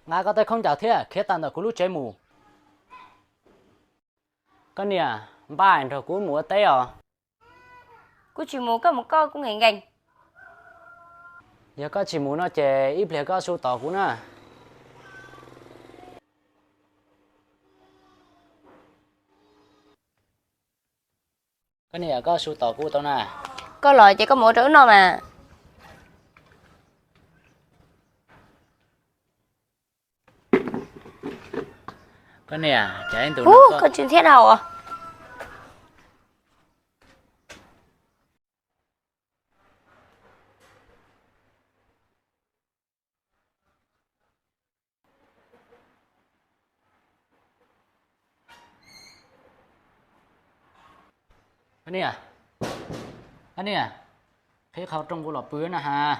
Nqa koj tej khaub ncaws thiab khiav tawm ntawm kuv lub tsev mus. Koj niam, npaj nrog kuv mus ua teb os. Kuv tsis mus, koj mus koj, kuv nkees nkees. Yog koj tsis mus no ces ib pliag koj su tos kuv na. Koj niam, koj su tos kuv tau na. Koj los ces koj mus ua rau wb noj mas. Koj niam, cas ib ntus no koj tsw ntxhiab dhau. Koj niam, koj niam, qhib qhov rooj kuv los pw na has.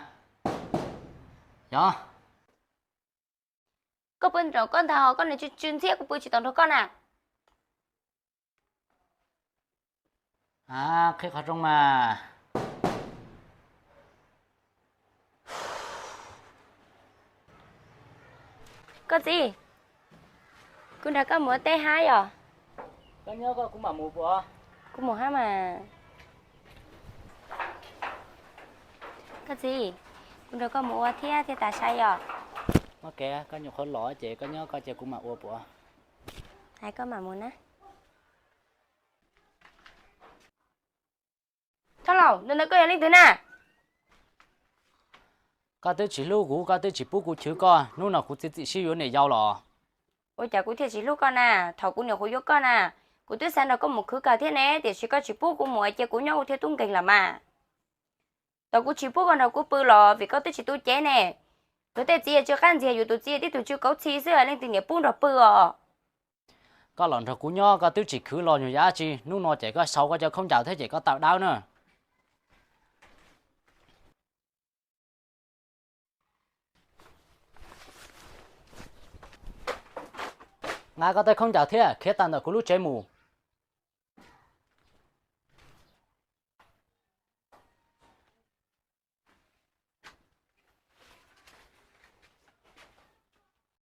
Yog. Koj pw nraum koj ntag, koj niam tsw tsw ntxhiab, kuv pw tsis tau nrog koj na. A, qhib qhov rooj mas. Koj txiv, kuv nrog koj mus ua teb hab yom. Koj nyob koj kuv mam mus puas? Kuv mus hab mas. Koj txiv, kuv nrog koj mus ua thiab thiaj tas sai yom. Muab kev, koj nyuam qhuav los ces koj nyob koj ces kuv mam ua puas? Hais koj mam mus na. Thoj Lauj, ntawm no koj yog leej twg na? Koj twb tsis hlub kuv, koj twb tsis pub kuv chwv koj, hnub no kuv txiav txim siab yuav niam yau los. Ua cas kuv thiaj tsis hlub koj na? Thaum kuv nyuam qhuav yuav koj na, kuv twb xav nrog koj mus khwv kawg thiab ne, tiam sis koj tsis pub kuv mus cia kuv nyob ua thiaj tub nkeeg los mas. Thaum kuv tsis pub koj nrog kuv pw los vim koj twb tsis tu cev ne. Luag tej txiv tsw qab ntxiag, yus tus txiv tib tug tsw kauv txhi xwb, leej twg niam pub nrog pw os. Koj los nrog kuv nyob koj twb tsis khwv los nyuag yam dab tsi, hnub no ces koj sau koj cov khaub ncaws thiab ces koj tawm dawb na. Nqa koj tej khaub ncaws thiab khiav tawm ntawm kuv lub tsev mus.